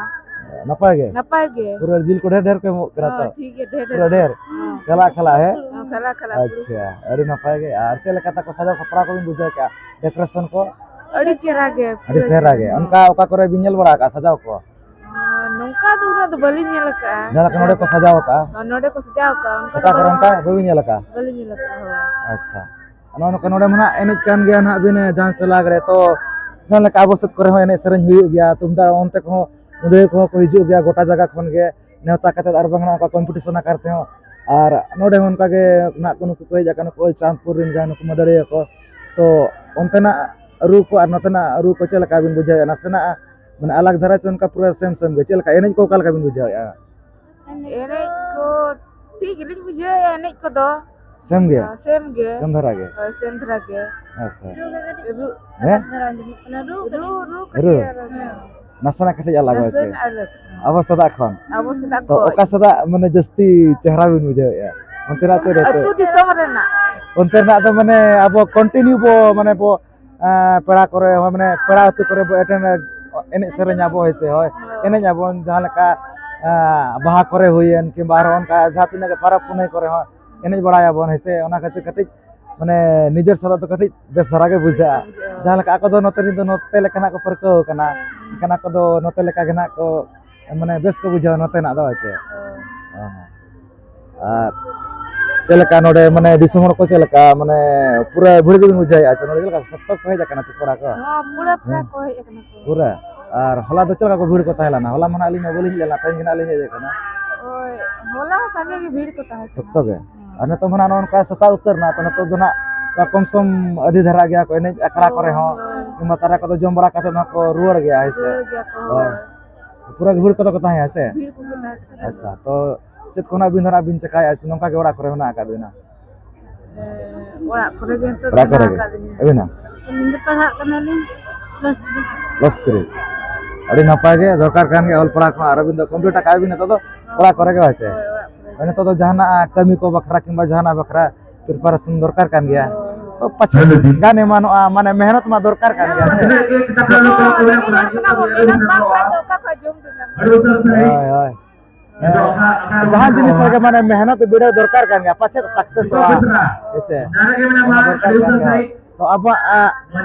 ᱱᱟᱯᱟᱭ ᱜᱮ? ᱱᱟᱯᱟᱭ ᱜᱮ᱾ ᱯᱩᱨᱟᱹ ᱡᱤᱞ ᱠᱚ ᱰᱷᱮᱨ ᱰᱷᱮᱨ ᱠᱚ ᱮᱢᱚᱜ ᱠᱟᱱᱟ ᱛᱚ? ᱦᱚᱸ, ᱴᱷᱤᱠ ᱜᱮ, ᱰᱷᱮᱨ ᱯᱩᱨᱟᱹ ᱰᱷᱮᱨ᱾ ᱰᱷᱮᱨ? ᱦᱚᱸ᱾ ᱠᱷᱟᱞᱟ ᱠᱷᱟᱞᱟ, ᱦᱮᱸ? ᱦᱚᱸ, ᱠᱷᱟᱞᱟ ᱠᱷᱟᱞᱟ ᱯᱩᱨᱟᱹ᱾ ᱟᱪᱪᱷᱟ, ᱟᱹᱰᱤ ᱱᱟᱯᱟᱭ ᱜᱮ᱾ ᱟᱨ ᱪᱮᱫ ᱞᱮᱠᱟ ᱛᱟᱠᱚ ᱥᱟᱡᱟᱣ ᱥᱟᱯᱲᱟᱣ ᱠᱚᱵᱤᱱ ᱵᱩᱡᱷᱟᱹᱣ ᱠᱮᱜᱼᱟ? decoration ᱠᱚ? ᱟᱹᱰᱤ ᱪᱮᱦᱨᱟ ᱜᱮ, ᱟᱹᱰᱤ ᱯᱩᱨᱟᱹ ᱪᱮᱦᱨᱟ ᱪᱮᱦᱨᱟ᱾ ᱜᱮ᱾ ᱦᱚᱸ᱾ ᱚᱱᱠᱟ ᱚᱠᱟ ᱠᱚᱨᱮ ᱵᱤᱱ ᱧᱮᱞ ᱵᱟᱲᱟ ᱟᱠᱟᱫᱼᱟ ᱥᱟᱡᱟᱣ ᱠᱚ? ᱟᱨ ᱱᱚᱝᱠᱟ ᱫᱚ ᱩᱱᱟᱹᱜ ᱫᱚ ᱵᱟᱹᱞᱤᱧ ᱧᱮᱞ ᱟᱠᱟᱫᱼᱟ᱾ ᱡᱟᱦᱟᱸ ᱞᱮᱠᱟ ᱱᱚᱰᱮ ᱠᱚ ᱥᱟᱡᱟᱣ ᱟᱠᱟᱫᱼᱟ? ᱟᱨ ᱱᱚᱰᱮ ᱠᱚ ᱥᱟᱡᱟᱣ ᱟᱠᱟᱫᱼᱟ, ᱚᱱᱠᱟ ᱫᱚ ᱚᱠᱟ ᱠᱚᱨᱮ ᱵᱟᱹᱞᱤᱧ ᱚᱱᱠᱟ ᱵᱟᱹᱵᱤᱱ ᱧᱮᱞ ᱟᱠᱟᱫᱼᱟ? ᱵᱟᱹᱞᱤᱧ ᱧᱮᱞ ᱟᱠᱟᱫᱼᱟ, ᱦᱳᱭ᱾ ᱟᱪᱪᱷᱟ᱾ ᱱᱚᱜᱼᱚ ᱱᱚᱝᱠᱟ ᱱᱚᱰᱮ ᱢᱟ ᱱᱟᱦᱟᱜ ᱮᱱᱮᱡ ᱠᱟᱱ ᱜᱮᱭᱟ ᱱᱟᱦᱟᱜ ᱵᱤᱱ, ᱮ, ᱡᱟᱦᱟᱸ ᱥᱮ ᱞᱟᱜᱽᱲᱮ, ᱛᱚ ᱡᱟᱦᱟᱸ ᱞᱮᱠᱟ ᱟᱵᱚ ᱥᱮᱫ ᱠᱚᱨᱮ ᱦᱚᱸ ᱮᱱᱮᱡ ᱥᱮᱨᱮᱧ ᱦᱩᱭᱩᱜ ᱜᱮᱭᱟ, ᱛᱩᱢᱫᱟᱜ ᱚᱱᱛᱮ ᱠᱚᱦᱚᱸ ᱢᱩᱫᱟᱹᱭ ᱠᱚᱦᱚᱸ ᱠᱚ ᱦᱤᱡᱩᱜ ᱜᱮᱭᱟ ᱜᱚᱴᱟ ᱡᱟᱭᱜᱟ ᱠᱷᱚᱱ ᱜᱮ ᱱᱮᱣᱛᱟ ᱠᱟᱛᱮᱫ, ᱟᱨ ᱵᱟᱝ ᱱᱚᱝᱠᱟ competition ᱟᱠᱟᱨ ᱛᱮᱦᱚᱸ᱾ ᱟᱨ ᱱᱚᱰᱮ ᱦᱚᱸ ᱚᱱᱠᱟ ᱜᱮ ᱱᱟᱦᱟᱜ ᱠᱚ, ᱱᱩᱠᱩ ᱠᱚ ᱦᱮᱡ ᱟᱠᱟᱱᱟ, ᱱᱩᱠᱩ ᱪᱟᱸᱫᱽᱯᱩᱨ ᱨᱮᱱ ᱡᱟᱦᱟᱸᱭ ᱱᱩᱠᱩ ᱢᱟᱹᱫᱟᱹᱲᱤᱭᱟᱹ ᱠᱚ, ᱛᱚ ᱚᱱᱛᱮᱱᱟᱜ ᱨᱩ ᱠᱚ ᱟᱨ ᱱᱚᱛᱮᱱᱟᱜ ᱨᱩ ᱠᱚ ᱪᱮᱫ ᱞᱮᱠᱟ ᱵᱤᱱ ᱵᱩᱡᱷᱟᱹᱣᱮᱫᱼᱟ? ᱱᱟᱥᱮᱱᱟᱜ ᱢᱟᱱᱮ ᱟᱞᱟᱜᱽ ᱫᱷᱟᱨᱟ ᱪᱮ ᱚᱱᱠᱟ ᱯᱩᱨᱟᱹ same same ᱜᱮ? ᱪᱮᱫ ᱞᱮᱠᱟ ᱮᱱᱮᱡ ᱠᱚ ᱚᱠᱟ ᱞᱮᱠᱟ ᱵᱤᱱ ᱵᱩᱡᱷᱟᱹᱣᱮᱫᱼᱟ? ᱮᱱᱮᱡ ᱠᱚ ᱴᱷᱤᱠ ᱜᱮᱞᱤᱧ ᱵᱩᱡᱷᱟᱹᱣᱮᱫᱼᱟ, ᱮᱱᱮᱡ ᱠᱚᱫᱚ᱾ Same ᱜᱮ? ᱦᱮᱸ, same ᱜᱮ᱾ Same ᱫᱷᱟᱨᱟ ᱜᱮ? ᱦᱳᱭ, same ᱫᱷᱟᱨᱟ ᱜᱮ᱾ ᱟᱪᱪᱷᱟ᱾ ᱨᱩ, ᱦᱮᱸ? ᱨᱩ, ᱨᱩ ᱨᱩ? ᱠᱟᱹᱴᱤᱡ ᱟᱞᱟᱫᱟ᱾ ᱱᱟᱥᱮᱱᱟᱜ ᱠᱟᱹᱴᱤᱡ ᱟᱞᱟᱫᱟ ᱪᱮ? ᱱᱟᱥᱮᱱᱟᱜ ᱟᱞᱟᱫᱟ᱾ ᱟᱵᱚ ᱥᱮᱫᱟᱜ ᱠᱷᱚᱱ? ᱟᱵᱚ ᱥᱮᱫᱟᱜ ᱛᱚ ᱠᱷᱚᱱ᱾ ᱚᱠᱟ ᱥᱮᱫᱟᱜ ᱢᱟᱱᱮ ᱡᱟᱹᱥᱛᱤ ᱪᱮᱦᱨᱟ ᱵᱤᱱ ᱵᱩᱡᱷᱟᱹᱣᱮᱫᱼᱟ? ᱚᱱᱛᱮᱱᱟᱜ ᱪᱮ ᱱᱚᱛᱮ? ᱟᱹᱛᱩ ᱫᱤᱥᱚᱢ ᱨᱮᱱᱟᱜ᱾ ᱚᱱᱛᱮᱱᱟᱜ ᱫᱚ ᱢᱟᱱᱮ ᱟᱵᱚ continue ᱵᱚ ᱢᱟᱱᱮ ᱵᱚ ᱮᱸ, ᱯᱮᱲᱟ ᱠᱚᱨᱮ ᱦᱚᱸ, ᱢᱟᱱᱮ, ᱯᱮᱲᱟ ᱟᱹᱛᱩ ᱠᱚᱨᱮ ᱵᱚ attend, ᱮᱱᱮᱡ ᱥᱮᱨᱮᱧ ᱟᱵᱚ, ᱦᱳᱭ ᱥᱮ, ᱦᱳᱭ᱾ ᱦᱳᱭ᱾ ᱮᱱᱮᱡ ᱟᱵᱚᱱ ᱡᱟᱦᱟᱸ ᱞᱮᱠᱟ, ᱮᱸ, ᱵᱟᱦᱟ ᱠᱚᱨᱮ ᱦᱩᱭᱮᱱ, ᱠᱤᱝᱵᱟ ᱟᱨᱦᱚᱸ ᱚᱱᱠᱟ ᱡᱟᱦᱟᱸ ᱛᱤᱱᱟᱹᱜ ᱜᱮ ᱯᱚᱨᱚᱵᱽ ᱯᱩᱱᱟᱹᱭ ᱠᱚᱨᱮ ᱦᱚᱸ ᱮᱱᱮᱡ ᱵᱟᱲᱟᱭᱟᱵᱚᱱ, ᱦᱮᱸ ᱥᱮ᱾ ᱚᱱᱟ ᱠᱷᱟᱹᱛᱤᱨ ᱠᱟᱹᱴᱤᱡ ᱢᱟᱱᱮ ᱱᱤᱡᱮᱨ ᱥᱟᱞᱟᱜ ᱫᱚ ᱠᱟᱹᱴᱤᱡ ᱵᱮᱥ ᱫᱷᱟᱨᱟ ᱜᱮ ᱵᱩᱡᱷᱟᱹᱜᱼᱟ᱾ ᱵᱩᱡᱷᱟᱹᱜᱼᱟ᱾ ᱡᱟᱦᱟᱸ ᱞᱮᱠᱟ ᱟᱠᱚ ᱫᱚ ᱱᱚᱛᱮ ᱨᱮᱱ ᱫᱚ ᱱᱚᱛᱮ ᱞᱮᱠᱟᱱᱟᱜ ᱠᱚ ᱯᱟᱹᱨᱠᱟᱹᱣ ᱠᱟᱱᱟ, ᱦᱮᱸ᱾ ᱮᱱᱠᱷᱟᱱ ᱟᱠᱚ ᱫᱚ ᱱᱚᱛᱮ ᱞᱮᱠᱟ ᱜᱮ ᱱᱟᱜ ᱠᱚ, ᱢᱟᱱᱮ, ᱵᱮᱥ ᱠᱚ ᱵᱩᱡᱷᱟᱹᱣᱟ ᱱᱚᱛᱮᱱᱟᱜ ᱫᱚ, ᱦᱮᱸ ᱥᱮ? ᱦᱳᱭ᱾ ᱦᱮᱸ, ᱦᱮᱸ᱾ ᱟᱨ ᱪᱮᱫ ᱞᱮᱠᱟ ᱱᱚᱰᱮ, ᱢᱟᱱᱮ, ᱫᱤᱥᱚᱢ ᱦᱚᱲ ᱠᱚ ᱪᱮᱫ ᱞᱮᱠᱟ, ᱢᱟᱱᱮ, ᱯᱩᱨᱟᱹ ᱵᱷᱤᱲ ᱜᱮᱵᱤᱱ ᱵᱩᱡᱷᱟᱹᱣᱮᱫᱼᱟ ᱥᱮ? ᱱᱚᱰᱮ ᱪᱮᱫ ᱞᱮᱠᱟ ᱥᱚᱠᱛᱚ ᱠᱚ ᱦᱮᱡ ᱟᱠᱟᱱᱟ ᱪᱮ ᱠᱚᱲᱟ ᱠᱚ? ᱦᱚᱸ, ᱯᱩᱨᱟᱹ, ᱯᱩᱨᱟᱹ ᱦᱮᱸ᱾ ᱠᱚ ᱦᱮᱡ ᱟᱠᱟᱱᱟ ᱠᱚ᱾ ᱯᱩᱨᱟᱹ? ᱟᱨ ᱦᱚᱞᱟ ᱫᱚ ᱪᱮᱫ ᱞᱮᱠᱟ ᱠᱚ ᱵᱷᱤᱲ ᱠᱚ ᱛᱟᱦᱮᱸ ᱞᱮᱱᱟ? ᱦᱚᱞᱟ ᱢᱟ ᱱᱟᱜ ᱟᱹᱞᱤᱧ ᱢᱟ ᱵᱟᱹᱞᱤᱧ ᱦᱮᱡ ᱞᱮᱱᱟ, ᱛᱮᱦᱮᱧ ᱜᱮ ᱱᱟᱜ ᱞᱤᱧ ᱦᱮᱡ ᱟᱠᱟᱱᱟ᱾ ᱦᱳᱭ, ᱦᱚᱞᱟ ᱦᱚᱸ ᱥᱟᱸᱜᱮ ᱜᱮ ᱵᱷᱤᱲ ᱠᱚ ᱛᱟᱦᱮᱸ ᱠᱟᱱᱟ᱾ ᱥᱚᱠᱛᱚ ᱜᱮ? ᱦᱮᱸ᱾ ᱟᱨ ᱱᱤᱛᱚᱜ ᱢᱟ ᱱᱟᱜ ᱱᱚᱜᱼᱚ ᱱᱚᱝᱠᱟ ᱥᱮᱛᱟᱜ ᱩᱛᱟᱹᱨ ᱱᱟ, ᱛᱚ ᱱᱤᱛᱚᱜ ᱫᱚ ᱱᱟᱜ ᱠᱚᱢ ᱥᱚᱢ ᱟᱹᱰᱤ ᱫᱷᱟᱨᱟ ᱜᱮᱭᱟ ᱠᱚ ᱮᱱᱮᱡ ᱟᱠᱷᱲᱟ ᱠᱚᱨᱮ ᱦᱚᱸ, ᱦᱳᱭ, ᱦᱳᱭ᱾ ᱠᱤᱝᱵᱟ ᱛᱟᱨᱟ ᱠᱚᱫᱚ ᱡᱚᱢ ᱵᱟᱲᱟ ᱠᱟᱛᱮ ᱦᱚᱸ ᱠᱚ ᱨᱩᱣᱟᱹᱲ ᱜᱮᱭᱟ, ᱦᱮᱸ ᱥᱮ? ᱨᱩᱣᱟᱹᱲ ᱜᱮᱭᱟ ᱠᱚ, ᱦᱳᱭ᱾ ᱦᱳᱭ᱾ ᱯᱩᱨᱟᱹ ᱜᱮ ᱵᱷᱤᱲ ᱠᱚᱫᱚ ᱠᱚ ᱛᱟᱦᱮᱸᱭᱟ, ᱥᱮ? ᱵᱷᱤᱲ ᱠᱚᱜᱮ ᱛᱟᱦᱮᱸ ᱠᱟᱱᱟ᱾ ᱟᱪᱪᱷᱟ, ᱛᱚ ᱪᱮᱫ ᱠᱚ ᱱᱟᱜ ᱵᱤᱱ ᱫᱚ ᱱᱟᱜ ᱵᱤᱱ ᱪᱮᱠᱟᱭᱟ, ᱥᱮ ᱱᱚᱝᱠᱟ ᱜᱮ ᱚᱲᱟᱜ ᱠᱚᱨᱮ ᱢᱮᱱᱟᱜ ᱟᱠᱟᱫ ᱵᱤᱱᱟ? ᱦᱮᱸ, ᱚᱲᱟᱜ ᱠᱚᱨᱮ ᱜᱮ ᱱᱤᱛᱚᱜ ᱫᱚ ᱚᱲᱟᱜ ᱠᱚᱨᱮ ᱢᱮᱱᱟᱜ ᱜᱮ? ᱟᱠᱟᱫ ᱞᱤᱧᱟ᱾ ᱟᱹᱵᱤᱱ ᱦᱚᱸ? ᱟᱹᱞᱤᱧ ᱫᱚ ᱯᱟᱲᱦᱟᱜ ᱠᱟᱱᱟᱞᱤᱧ, class three᱾ Class three᱾ ᱟᱹᱰᱤ ᱱᱟᱯᱟᱭ ᱜᱮ, ᱫᱚᱨᱠᱟᱨ ᱠᱟᱱ ᱜᱮᱭᱟ ᱚᱞ ᱯᱟᱲᱦᱟᱣ ᱠᱚᱦᱚᱸ᱾ ᱟᱨ ᱟᱹᱵᱤᱱ ᱫᱚ complete ᱟᱠᱟᱫ ᱵᱤᱱ ᱱᱤᱛᱚᱜ ᱫᱚ? ᱦᱳᱭ᱾ ᱚᱲᱟᱜ ᱠᱚᱨᱮ ᱜᱮ, ᱵᱟᱝ ᱪᱮ? ᱦᱳᱭ, ᱚᱲᱟᱜ ᱠᱚᱨᱮ ᱜᱮ᱾ ᱱᱤᱛᱚᱜ ᱫᱚ ᱡᱟᱦᱟᱱᱟᱜ ᱠᱟᱹᱢᱤ ᱠᱚ ᱵᱟᱠᱷᱨᱟ ᱠᱤᱝᱵᱟ ᱡᱟᱦᱟᱱᱟᱜ ᱵᱟᱠᱷᱨᱟ preparation ᱫᱚᱨᱠᱟᱨ ᱠᱟᱱ ᱜᱮᱭᱟ᱾ ᱦᱳᱭ᱾ ᱛᱚ ᱯᱟᱪᱷᱮ ᱜᱟᱱ ᱮᱢᱟᱱᱚᱜᱼᱟ, ᱢᱟᱱᱮ ᱢᱮᱦᱱᱚᱛ ᱢᱟ ᱫᱚᱨᱠᱟᱨ ᱠᱟᱱ ᱜᱮᱭᱟ, ᱥᱮ? ᱦᱳᱭ, ᱨᱮᱸᱜᱮᱡ ᱦᱚᱲ ᱠᱟᱱᱟ ᱵᱚᱱ, ᱢᱮᱦᱱᱚᱛ ᱵᱟᱝ ᱠᱷᱟᱱ ᱫᱚ ᱚᱠᱟ ᱠᱷᱚᱱ ᱡᱚᱢ ᱫᱚ ᱧᱟᱢᱚᱜᱼᱟ? ᱦᱳᱭ, ᱦᱳᱭ᱾ ᱦᱮᱸ, ᱡᱟᱦᱟᱸ ᱡᱤᱱᱤᱥ ᱨᱮᱜᱮ ᱢᱟᱱᱮ ᱢᱮᱦᱱᱚᱛ ᱵᱤᱰᱟᱹᱣ ᱫᱚᱨᱠᱟᱨ ᱠᱟᱱ ᱜᱮᱭᱟ, ᱯᱟᱪᱮᱫ success ᱚᱜᱼᱟ, ᱦᱮᱸ ᱥᱮ? ᱚᱱᱟ ᱫᱚᱨᱠᱟᱨ ᱠᱟᱱ ᱜᱮᱭᱟ᱾ ᱛᱚ ᱟᱵᱚᱣᱟᱜ, ᱟ,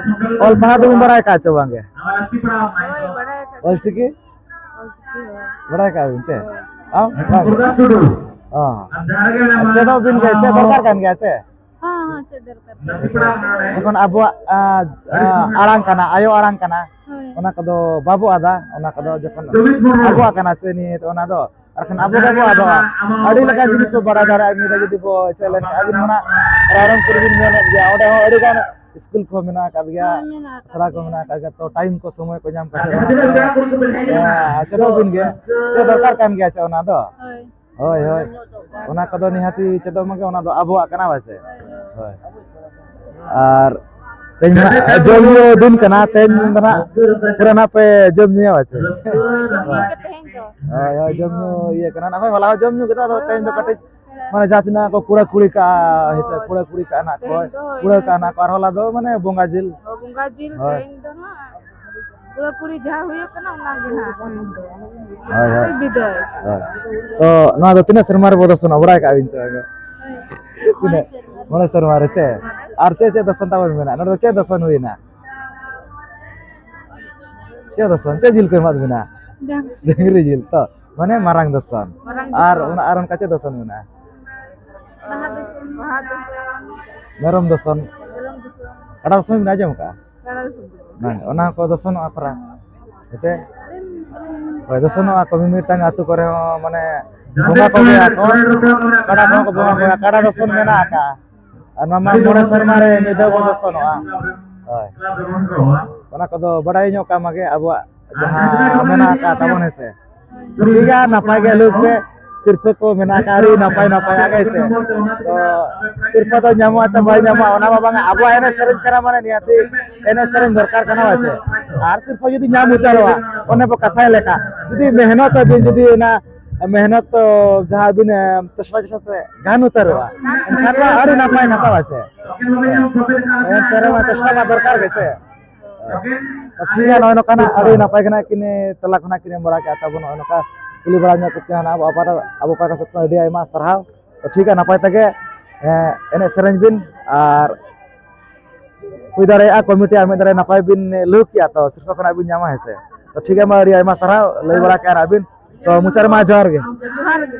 ᱚᱞ ᱯᱟᱲᱦᱟᱣ ᱫᱚᱵᱚᱱ ᱵᱟᱲᱟᱭ ᱠᱟᱜᱼᱟ ᱪᱮ ᱵᱟᱝ ᱜᱮ? ᱦᱳᱭ, ᱵᱟᱲᱟᱭ ᱠᱟᱜ ᱚᱞ ᱪᱤᱠᱤ? ᱚᱞ ᱪᱤᱠᱤ ᱦᱚᱸ᱾ ᱵᱟᱲᱟᱭ ᱠᱟᱜᱼᱟ ᱵᱤᱱ ᱪᱮ? ᱦᱳᱭ᱾ ᱟᱢ? ᱵᱟᱝ ᱜᱮ? ᱚ᱾ ᱟᱨ ᱪᱮᱫᱚᱜ ᱵᱤᱱ ᱜᱮ, ᱪᱮᱫ ᱫᱚᱨᱠᱟᱨ ᱠᱟᱱ ᱜᱮᱭᱟ ᱥᱮ? ᱦᱮᱸ, ᱦᱮᱸ, ᱪᱮᱫ ᱫᱚᱨᱠᱟᱨ ᱠᱟᱱᱟ? ᱦᱮᱸ ᱥᱮ? ᱡᱚᱠᱷᱚᱱ ᱟᱵᱚᱣᱟᱜ, ᱟ, ᱟ, ᱟᱲᱟᱝ ᱠᱟᱱᱟ, ᱟᱭᱳ ᱟᱲᱟᱝ ᱠᱟᱱᱟ, ᱦᱳᱭ᱾ ᱚᱱᱟ ᱠᱚᱫᱚ ᱵᱟᱵᱚ ᱟᱫᱟ, ᱚᱱᱟ ᱠᱚᱫᱚ ᱦᱳᱭ, ᱡᱚᱠᱷᱚᱱ ᱦᱳᱭ᱾ ᱟᱵᱚᱣᱟᱜ ᱠᱟᱱᱟ ᱥᱮ ᱱᱤᱭᱟᱹ, ᱚᱱᱟ ᱫᱚ, ᱟᱨ ᱠᱷᱟᱱ ᱟᱵᱚ ᱜᱮᱵᱚ ᱟᱫᱚᱜᱼᱟ᱾ ᱟᱹᱰᱤ ᱞᱮᱠᱟᱱ ᱡᱤᱱᱤᱥ ᱵᱚ ᱵᱟᱲᱟᱭ ᱫᱟᱲᱮᱭᱟᱜᱼᱟ, ᱢᱤᱫ ᱫᱷᱟᱣ ᱡᱩᱫᱤ ᱵᱚ ᱪᱮᱫ ᱞᱮᱱᱠᱷᱟᱱ᱾ ᱟᱹᱵᱤᱱ ᱢᱟ ᱱᱟᱜ ᱨᱟᱭᱨᱚᱝᱯᱩᱨ ᱵᱤᱱ ᱢᱮᱱᱮᱫ ᱜᱮᱭᱟ, ᱚᱸᱰᱮ ᱦᱚᱸ ᱟᱹᱰᱤ ᱜᱟᱱ ᱥᱠᱩᱞ ᱠᱚ ᱢᱮᱱᱟᱜ ᱟᱠᱟᱫ ᱜᱮᱭᱟ, ᱦᱳᱭ, ᱢᱮᱱᱟᱜ ᱟᱠᱟᱫ ᱟᱥᱲᱟ ᱠᱚ ᱜᱮᱭᱟ᱾ ᱢᱮᱱᱟᱜ ᱟᱠᱟᱫ ᱜᱮᱭᱟ, ᱛᱚ ᱴᱟᱭᱤᱢ ᱠᱚ ᱥᱚᱢᱚᱭ ᱠᱚ ᱧᱟᱢ ᱠᱟᱛᱮ ᱚᱱᱟ ᱠᱚᱫᱚ, ᱦᱮᱸ, ᱪᱮᱫᱚᱜ ᱵᱤᱱ ᱜᱮ, ᱪᱮᱫ ᱫᱚᱨᱠᱟᱨ ᱠᱟᱱ ᱜᱮᱭᱟ ᱪᱮ ᱚᱱᱟ ᱫᱚ? ᱦᱳᱭ᱾ ᱦᱳᱭ, ᱦᱳᱭ, ᱚᱱᱟ ᱠᱚᱫᱚ ᱱᱤᱦᱟᱹᱛᱤ ᱪᱮᱫᱚᱜ ᱢᱟᱜᱮ, ᱚᱱᱟ ᱫᱚ ᱟᱵᱚᱣᱟᱜ ᱠᱟᱱᱟ, ᱵᱟᱥᱮ? ᱦᱳᱭ᱾ ᱟᱨ ᱛᱮᱦᱮᱧ ᱢᱟ ᱡᱚᱢ ᱧᱩ ᱫᱤᱱ ᱠᱟᱱᱟ, ᱛᱮᱦᱮᱧ ᱫᱚ ᱱᱟᱜ ᱯᱩᱨᱟᱹ ᱱᱟᱜ ᱯᱮ ᱡᱚᱢ ᱧᱩᱭᱟ, ᱵᱟᱥᱮ? ᱦᱳᱭ, ᱡᱚᱢ ᱧᱩ ᱜᱮ ᱛᱮᱦᱮᱧ ᱫᱚ᱾ ᱦᱳᱭ, ᱦᱳᱭ, ᱡᱚᱢ ᱧᱩ ᱤᱭᱟᱹ ᱠᱟᱱᱟ, ᱱᱟᱜ ᱦᱳᱭ, ᱦᱚᱞᱟ ᱦᱚᱸ ᱡᱚᱢ ᱧᱩ ᱠᱮᱫᱟ, ᱟᱫᱚ ᱦᱳᱭ, ᱛᱮᱦᱮᱧ ᱫᱚ ᱦᱚᱞᱟ ᱠᱟᱹᱴᱤᱡ ᱦᱚᱸ᱾ ᱢᱟᱱᱮ ᱡᱟᱦᱟᱸ ᱛᱤᱱᱟᱹᱜ ᱠᱚ ᱠᱩᱲᱟᱹ ᱠᱩᱲᱤ ᱠᱟᱜᱼᱟ, ᱦᱮᱸ ᱥᱮ, ᱦᱳᱭ᱾ ᱠᱩᱲᱟᱹ ᱠᱩᱲᱤ ᱠᱟᱜᱼᱟ ᱱᱟᱜ ᱛᱮᱦᱮᱧ ᱠᱚ, ᱫᱚ ᱦᱳᱭ, ᱠᱩᱲᱟᱹ ᱠᱟᱜᱼᱟ ᱱᱟᱜ ᱠᱚ, ᱟᱨ ᱦᱚᱞᱟ ᱫᱚ ᱢᱟᱱᱮ ᱵᱚᱸᱜᱟ ᱡᱤᱞ᱾ ᱚ, ᱵᱚᱸᱜᱟ ᱡᱤᱞ ᱦᱳᱭ᱾ ᱛᱮᱦᱮᱧ ᱫᱚ ᱱᱟᱜ ᱠᱩᱲᱟᱹ ᱠᱩᱲᱤ ᱡᱟᱦᱟᱸ ᱦᱩᱭᱩᱜ ᱠᱟᱱᱟ, ᱚᱱᱟ ᱜᱮ ᱱᱟᱜ ᱛᱮᱦᱮᱧ ᱫᱚ᱾ ᱦᱳᱭ, ᱦᱳᱭ᱾ ᱵᱤᱫᱟᱹᱭ᱾ ᱦᱳᱭ᱾ ᱛᱚ, ᱱᱚᱣᱟ ᱫᱚ ᱛᱤᱱᱟᱹᱜ ᱥᱮᱨᱢᱟ ᱨᱮ ᱵᱚ ᱫᱚᱨᱥᱚᱱᱟ, ᱵᱟᱲᱟᱭ ᱠᱟᱜᱼᱟ ᱵᱤᱱ ᱥᱮ ᱵᱟᱝ? ᱦᱳᱭ᱾ ᱛᱤᱱᱟᱹᱜ? ᱢᱚᱬᱮ ᱥᱮᱨᱢᱟ ᱨᱮ᱾ ᱢᱚᱬᱮ ᱥᱮᱨᱢᱟ ᱨᱮ ᱥᱮ? ᱟᱨ ᱪᱮᱫ ᱪᱮᱫ ᱫᱚᱥᱚᱱ ᱛᱟᱵᱚᱱ ᱢᱮᱱᱟᱜᱼᱟ? ᱱᱚᱰᱮ ᱫᱚ ᱪᱮᱫ ᱫᱚᱥᱚᱱ ᱦᱩᱭᱱᱟ? ᱪᱮᱫ ᱫᱚᱥᱚᱱ? ᱪᱮᱫ ᱡᱤᱞ ᱠᱚ ᱮᱢᱟᱫ ᱵᱮᱱᱟ? ᱰᱟᱝᱨᱤ᱾ ᱰᱟᱝᱨᱤ ᱡᱤᱞ ᱛᱚ, ᱢᱟᱱᱮ ᱢᱟᱨᱟᱝ ᱫᱚᱥᱚᱱ᱾ ᱢᱟᱨᱟᱝ ᱟᱨ ᱫᱚᱥᱚᱱ᱾ ᱚᱱᱟ, ᱟᱨ ᱚᱱᱠᱟ ᱪᱮᱫ ᱫᱚᱥᱚᱱ ᱢᱮᱱᱟᱜᱼᱟ? ᱵᱟᱦᱟ ᱫᱚᱥᱚᱱ᱾ ᱵᱟᱦᱟ ᱫᱚᱥᱚᱱ᱾ ᱢᱮᱨᱚᱢ ᱫᱚᱥᱚᱱ᱾ ᱢᱮᱨᱚᱢ ᱫᱚᱥᱚᱱ᱾ ᱠᱟᱰᱟ ᱫᱚᱥᱚᱱ ᱵᱮᱱ ᱟᱸᱡᱚᱢ ᱟᱠᱟᱫᱼᱟ? ᱠᱟᱰᱟ ᱫᱚᱥᱚᱱ ᱫᱚ ᱵᱟᱝ᱾ ᱵᱟᱝ, ᱚᱱᱟ ᱠᱚ ᱫᱚᱥᱚᱱᱚᱜᱼᱟ ᱯᱟᱨᱟ᱾ ᱦᱮᱸᱥᱮ? ᱦᱳᱭ, ᱫᱚᱥᱚᱱᱚᱜᱼᱟ ᱠᱚ, ᱢᱤᱢᱤᱫᱴᱟᱝ ᱟᱹᱛᱩ ᱠᱚᱨᱮ ᱦᱚᱸ, ᱢᱟᱱᱮ, ᱵᱚᱸᱜᱟ ᱠᱚᱜᱮᱭᱟ ᱠᱚ, ᱠᱟᱰᱟ ᱠᱚᱦᱚᱸ ᱠᱚ ᱵᱚᱸᱜᱟ ᱠᱚᱜᱮᱭᱟ, ᱠᱟᱰᱟ ᱫᱚᱥᱚᱱ ᱢᱮᱱᱟᱜ ᱟᱠᱟᱫᱼᱟ᱾ ᱟᱨ ᱱᱚᱣᱟ ᱢᱟ ᱢᱚᱬᱮ ᱥᱮᱨᱢᱟ ᱨᱮ ᱢᱤᱫ ᱫᱷᱟᱣ ᱵᱚᱱ ᱫᱚᱥᱚᱱᱚᱜᱼᱟ᱾ ᱦᱳᱭ, ᱚᱱᱟ ᱠᱚᱫᱚ ᱵᱟᱲᱟᱭ ᱧᱚᱜ ᱠᱟᱜ ᱢᱟᱜᱮ, ᱟᱵᱚᱣᱟᱜ ᱡᱟᱦᱟᱸ ᱢᱮᱱᱟᱜ ᱟᱠᱟᱫ ᱛᱟᱵᱚᱱ, ᱦᱮᱸ ᱥᱮ? ᱴᱷᱤᱠ ᱜᱮᱭᱟ, ᱱᱟᱯᱟᱭ ᱜᱮ ᱞᱟᱹᱭ ᱯᱮ, ᱥᱤᱨᱯᱟᱹ ᱠᱚ ᱢᱮᱱᱟᱜ ᱟᱠᱟᱫ, ᱟᱹᱰᱤ ᱱᱟᱯᱟᱭ ᱱᱟᱯᱟᱭ, ᱦᱮᱸ ᱥᱮ? ᱛᱚ ᱥᱤᱨᱯᱟᱹ ᱫᱚ ᱧᱟᱢᱚᱜᱼᱟ ᱪᱮ ᱵᱟᱭ ᱧᱟᱢᱚᱜᱼᱟ, ᱚᱱᱟ ᱢᱟ ᱵᱟᱝᱟ, ᱟᱵᱚᱣᱟᱜ ᱮᱱᱮᱡ ᱥᱮᱨᱮᱧ ᱠᱟᱱᱟ, ᱢᱟᱱᱮ ᱱᱤᱦᱟᱹᱛᱤ ᱮᱱᱮᱡ ᱥᱮᱨᱮᱧ ᱫᱚᱨᱠᱟᱨ ᱠᱟᱱᱟ, ᱦᱮᱸ ᱥᱮ? ᱟᱨ ᱥᱤᱨᱯᱟᱹ ᱡᱩᱫᱤ ᱧᱟᱢ ᱩᱛᱟᱹᱨᱚᱜᱼᱟ, ᱚᱱᱮ ᱵᱚ ᱠᱟᱛᱷᱟᱭ ᱞᱮᱠᱟ, ᱡᱩᱫᱤ ᱢᱮᱦᱱᱚᱛ ᱟᱹᱵᱤᱱ, ᱡᱩᱫᱤ ᱚᱱᱟ ᱢᱮᱦᱱᱚᱛ ᱛᱚ ᱡᱟᱦᱟᱸ ᱟᱹᱵᱤᱱ, ᱮ, ᱪᱮᱥᱴᱟ ᱪᱮᱥᱴᱟ ᱛᱮ ᱜᱟᱱ ᱩᱛᱟᱹᱨᱚᱜᱼᱟ, ᱮᱱᱠᱷᱟᱱ ᱢᱟ ᱟᱹᱰᱤ ᱱᱟᱯᱟᱭ ᱠᱟᱛᱷᱟ, ᱦᱮᱸ ᱥᱮ? ᱮᱱᱛᱮ ᱨᱮᱦᱚᱸ ᱪᱮᱥᱴᱟ ᱢᱟ ᱫᱚᱨᱠᱟᱨ ᱜᱮ ᱥᱮ? ᱴᱷᱤᱠ ᱜᱮᱭᱟ, ᱱᱚᱜᱼᱚᱭ ᱱᱚᱝᱠᱟᱱᱟᱜ ᱟᱹᱰᱤ ᱱᱟᱯᱟᱭ ᱜᱮ ᱱᱟᱜ ᱠᱤᱱ ᱛᱮᱞᱟ ᱠᱷᱚᱱᱟᱜ ᱠᱤᱱ ᱮᱢ ᱵᱟᱲᱟ ᱠᱮᱫᱼᱟ ᱛᱟᱵᱚᱱ, ᱱᱚᱜᱼᱚᱭ ᱱᱚᱝᱠᱟ ᱠᱩᱞᱤ ᱵᱟᱲᱟ ᱧᱚᱜ ᱠᱟᱛᱮ ᱦᱟᱸᱜ ᱟᱵᱚ ᱯᱟᱦᱴᱟ, ᱟᱵᱚ ᱯᱟᱦᱴᱟ ᱥᱮᱫ ᱠᱷᱚᱱ ᱟᱹᱰᱤ ᱟᱭᱢᱟ ᱥᱟᱨᱦᱟᱣ᱾ ᱛᱚ ᱴᱷᱤᱠ ᱜᱮᱭᱟ, ᱱᱟᱯᱟᱭ ᱛᱮᱜᱮ, ᱮᱸ, ᱮᱱᱮᱡ ᱥᱮᱨᱮᱧ ᱵᱤᱱ, ᱟᱨ ᱦᱩᱭ ᱫᱟᱲᱮᱭᱟᱜᱼᱟ ᱠᱚᱢᱤᱴᱤ ᱟᱨ ᱢᱤᱫ ᱫᱷᱟᱨᱮ ᱱᱟᱯᱟᱭ ᱵᱤᱱ ᱞᱟᱹᱭ ᱠᱮᱜᱼᱟ, ᱛᱚ ᱥᱤᱨᱯᱟᱹ ᱠᱷᱚᱱᱟᱜ ᱵᱤᱱ ᱧᱟᱢᱟ, ᱦᱮᱸ ᱥᱮ? ᱛᱚ ᱴᱷᱤᱠ ᱜᱮᱭᱟ, ᱢᱟ ᱟᱹᱰᱤ ᱟᱭᱢᱟ ᱥᱟᱨᱦᱟᱣ ᱞᱟᱹᱭ ᱵᱟᱲᱟ ᱠᱮᱜᱼᱟ, ᱟᱨ ᱟᱹᱵᱤᱱ ᱛᱚ ᱢᱩᱪᱟᱹᱫ ᱨᱮᱢᱟ ᱡᱚᱦᱟᱨ ᱜᱮ᱾ ᱡᱚᱦᱟᱨ ᱜᱮ᱾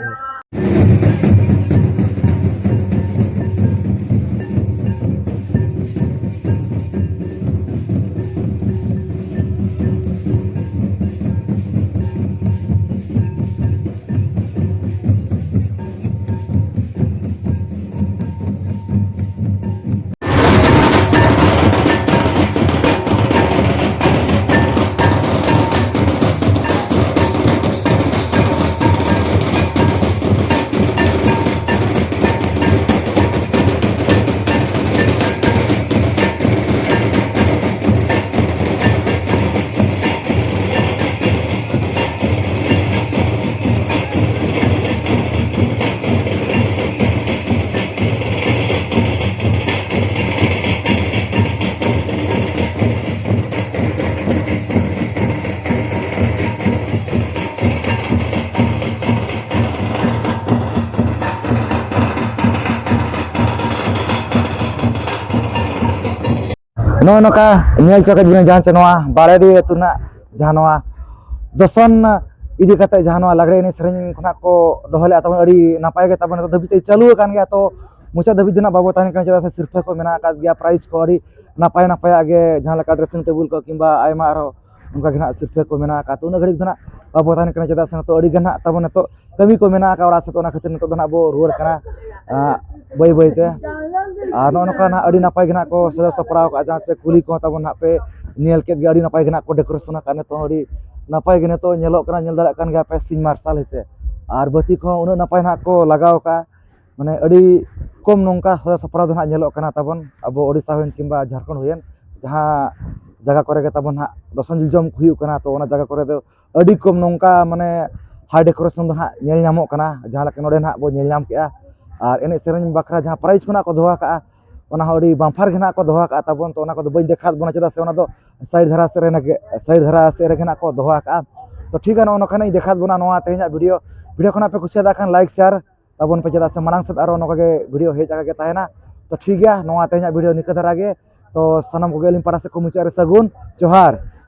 ᱱᱚᱜᱼᱚ ᱱᱚᱝᱠᱟ ᱧᱮᱞ ᱪᱚ ᱠᱮᱫ ᱵᱤᱱᱟ ᱡᱟᱦᱟᱸ ᱪᱮ ᱱᱚᱣᱟ ᱵᱟᱲᱮᱰᱤ ᱟᱹᱛᱩ ᱨᱮᱱᱟᱜ ᱡᱟᱦᱟᱸ ᱱᱚᱣᱟ ᱫᱚᱥᱚᱱ ᱤᱫᱤ ᱠᱟᱛᱮ ᱡᱟᱦᱟᱸ ᱱᱚᱣᱟ ᱞᱟᱜᱽᱲᱮ ᱮᱱᱮᱡ ᱥᱮᱨᱮᱧ ᱠᱷᱚᱱᱟᱜ ᱠᱚ ᱫᱚᱦᱚ ᱞᱮᱫᱼᱟ ᱛᱟᱵᱚᱱ, ᱟᱹᱰᱤ ᱱᱟᱯᱟᱭ ᱜᱮ ᱛᱟᱵᱚᱱ ᱱᱤᱛᱚᱜ ᱫᱷᱟᱹᱵᱤᱡ ᱛᱮ ᱪᱟᱹᱞᱩ ᱟᱠᱟᱱ ᱜᱮᱭᱟ᱾ ᱛᱚ ᱢᱩᱪᱟᱹᱫ ᱫᱷᱟᱹᱵᱤᱡ ᱫᱚ ᱱᱟᱜ ᱵᱟᱵᱚ ᱛᱟᱦᱮᱱ ᱠᱟᱱᱟ, ᱪᱮᱫᱟᱜ ᱥᱮ ᱥᱤᱨᱯᱷᱟᱹ ᱠᱚ ᱢᱮᱱᱟᱜ ᱟᱠᱟᱫ ᱜᱮᱭᱟ, ᱯᱨᱟᱭᱤᱡᱽ ᱠᱚ ᱟᱹᱰᱤ ᱱᱟᱯᱟᱭ ᱱᱟᱯᱟᱭᱟᱜ ᱜᱮ, ᱡᱟᱦᱟᱸ ᱞᱮᱠᱟ dressing table ᱠᱚ ᱠᱤᱝᱵᱟ ᱟᱭᱢᱟ ᱟᱨᱦᱚᱸ ᱚᱱᱠᱟ ᱜᱮ ᱱᱟᱜ ᱥᱤᱨᱯᱷᱟᱹ ᱠᱚ ᱢᱮᱱᱟᱜ ᱟᱠᱟᱫ᱾ ᱛᱚ ᱩᱱᱟᱹᱜ ᱜᱷᱟᱹᱲᱤᱡ ᱫᱚ ᱱᱟᱜ ᱵᱟᱵᱚ ᱛᱟᱦᱮᱱ ᱠᱟᱱᱟ, ᱪᱮᱫᱟᱜ ᱥᱮ ᱱᱤᱛᱚᱜ ᱟᱹᱰᱤ ᱜᱟᱱ ᱱᱟᱜ ᱛᱟᱵᱚᱱ ᱱᱤᱛᱚᱜ ᱠᱟᱹᱢᱤ ᱠᱚ ᱢᱮᱱᱟᱜ ᱟᱠᱟᱫ ᱚᱲᱟᱜ ᱥᱮᱫ, ᱚᱱᱟ ᱠᱷᱟᱹᱛᱤᱨ ᱱᱤᱛᱚᱜ ᱫᱚ ᱱᱟᱜ ᱵᱚ ᱨᱩᱣᱟᱹᱲ ᱠᱟᱱᱟ, ᱟᱸ, ᱵᱟᱹᱭ ᱵᱟᱹᱭ ᱛᱮ᱾ ᱟᱨ ᱱᱚᱜᱼᱚ ᱱᱚᱝᱠᱟ ᱱᱟᱜ ᱟᱹᱰᱤ ᱱᱟᱯᱟᱭ ᱜᱮ ᱱᱟᱜ ᱠᱚ ᱥᱟᱡᱟᱣ ᱥᱟᱯᱲᱟᱣ ᱟᱠᱟᱫᱼᱟ, ᱡᱟᱦᱟᱸ ᱥᱮ ᱠᱩᱞᱦᱤ ᱠᱚᱦᱚᱸ ᱛᱟᱵᱚᱱ ᱱᱟᱜ ᱯᱮ ᱧᱮᱞ ᱠᱮᱫ ᱜᱮ, ᱟᱹᱰᱤ ᱱᱟᱯᱟᱭ ᱜᱮ ᱱᱟᱜ ᱠᱚ decoration ᱟᱠᱟᱫ᱾ ᱱᱤᱛᱚᱜ ᱦᱚᱸ ᱟᱹᱰᱤ ᱱᱟᱯᱟᱭ ᱜᱮ ᱱᱤᱛᱚᱜ ᱧᱮᱞᱚᱜ ᱠᱟᱱᱟ, ᱧᱮᱞ ᱫᱟᱲᱮᱭᱟᱜ ᱠᱟᱱ ᱜᱮᱭᱟ ᱯᱮ ᱥᱤᱧ ᱢᱟᱨᱥᱟᱞ ᱦᱮᱸ ᱥᱮ᱾ ᱟᱨ ᱵᱟᱹᱛᱤ ᱠᱚᱦᱚᱸ ᱩᱱᱟᱹᱜ ᱱᱟᱯᱟᱭ ᱱᱟᱜ ᱠᱚ ᱞᱟᱜᱟᱣ ᱟᱠᱟᱫᱼᱟ, ᱢᱟᱱᱮ ᱟᱹᱰᱤ ᱠᱚᱢ ᱱᱚᱝᱠᱟ ᱥᱟᱡᱟᱣ ᱥᱟᱯᱲᱟᱣ ᱫᱚ ᱱᱟᱜ ᱧᱮᱞᱚᱜ ᱠᱟᱱᱟ ᱛᱟᱵᱚᱱ ᱟᱵᱚ ᱳᱰᱤᱥᱟ ᱦᱩᱭᱮᱱ ᱠᱤᱝᱵᱟ ᱡᱷᱟᱲᱠᱷᱚᱸᱰ ᱦᱩᱭᱮᱱ, ᱡᱟᱦᱟᱸ ᱡᱟᱭᱜᱟ ᱠᱚᱨᱮ ᱜᱮ ᱛᱟᱵᱚᱱ ᱱᱟᱜ ᱫᱚᱥᱚᱱ ᱡᱚᱡᱚᱢ ᱦᱩᱭᱩᱜ ᱠᱟᱱᱟ, ᱛᱚ ᱚᱱᱟ ᱡᱟᱭᱜᱟ ᱠᱚᱨᱮ ᱫᱚ ᱟᱹᱰᱤ ᱠᱚᱢ ᱱᱚᱝᱠᱟ ᱢᱟᱱᱮ high decoration ᱫᱚ ᱱᱟᱜ ᱧᱮᱞ ᱧᱟᱢᱚᱜ ᱠᱟᱱᱟ, ᱡᱟᱦᱟᱸ ᱞᱮᱠᱟ ᱱᱚᱰᱮ ᱱᱟᱜ ᱵᱚᱱ ᱧᱮᱞ ᱧᱟᱢ ᱠᱮᱜᱼᱟ᱾ ᱟᱨ ᱮᱱᱮᱡ ᱥᱮᱨᱮᱧ ᱵᱟᱠᱷᱨᱟ ᱡᱟᱦᱟᱸ ᱯᱨᱟᱭᱤᱡᱽ ᱠᱚ ᱱᱟᱜ ᱠᱚ ᱫᱚᱦᱚ ᱟᱠᱟᱫᱼᱟ, ᱚᱱᱟ ᱦᱚᱸ ᱟᱹᱰᱤ bumper ᱜᱮ ᱱᱟᱜ ᱠᱚ ᱫᱚᱦᱚ ᱟᱠᱟᱫᱼᱟ ᱛᱟᱵᱚᱱ᱾ ᱛᱚ ᱚᱱᱟ ᱠᱚᱫᱚ ᱵᱟᱹᱧ ᱫᱮᱠᱷᱟᱣ ᱵᱚᱱᱟ, ᱪᱮᱫᱟᱜ ᱥᱮ ᱚᱱᱟ ᱫᱚ side ᱫᱷᱟᱨᱟ ᱥᱮᱫ ᱨᱮ ᱱᱟᱜ, side ᱫᱷᱟᱨᱟ ᱥᱮᱫ ᱨᱮᱜᱮ ᱱᱟᱜ ᱠᱚ ᱫᱚᱦᱚ ᱟᱠᱟᱫᱼᱟ᱾ ᱛᱚ ᱴᱷᱤᱠ ᱜᱮᱭᱟ, ᱱᱚᱜᱼᱚ ᱱᱚᱝᱠᱟᱱᱟᱜ ᱤᱧ ᱫᱮᱠᱷᱟᱣ ᱵᱚᱱᱟ ᱱᱚᱣᱟ ᱛᱮᱦᱮᱧᱟᱜ video᱾ Video ᱠᱷᱚᱱᱟᱜ ᱯᱮ ᱠᱩᱥᱤᱭᱟᱫᱟ ᱠᱷᱟᱱ like share ᱛᱟᱵᱚᱱ ᱯᱮ, ᱪᱮᱫᱟᱜ ᱥᱮ ᱢᱟᱲᱟᱝ ᱥᱮᱫ ᱟᱨᱚ ᱱᱚᱝᱠᱟ ᱜᱮ video ᱦᱮᱡ ᱟᱠᱟ ᱜᱮ ᱛᱟᱦᱮᱱᱟ᱾ ᱛᱚ ᱴᱷᱤᱠ ᱜᱮᱭᱟ, ᱱᱚᱣᱟ ᱛᱮᱦᱮᱧᱟᱜ video ᱱᱤᱝᱠᱟᱹ ᱫᱷᱟᱨᱟ ᱜᱮ᱾ ᱛᱚ ᱥᱟᱱᱟᱢ ᱠᱚᱜᱮ ᱟᱹᱞᱤᱧ ᱯᱟᱦᱴᱟ ᱥᱮᱫ ᱠᱷᱚᱱ ᱢᱩᱪᱟᱹᱫ ᱨᱮ ᱥᱟᱹᱜᱩᱱ ᱡᱚᱦᱟᱨ᱾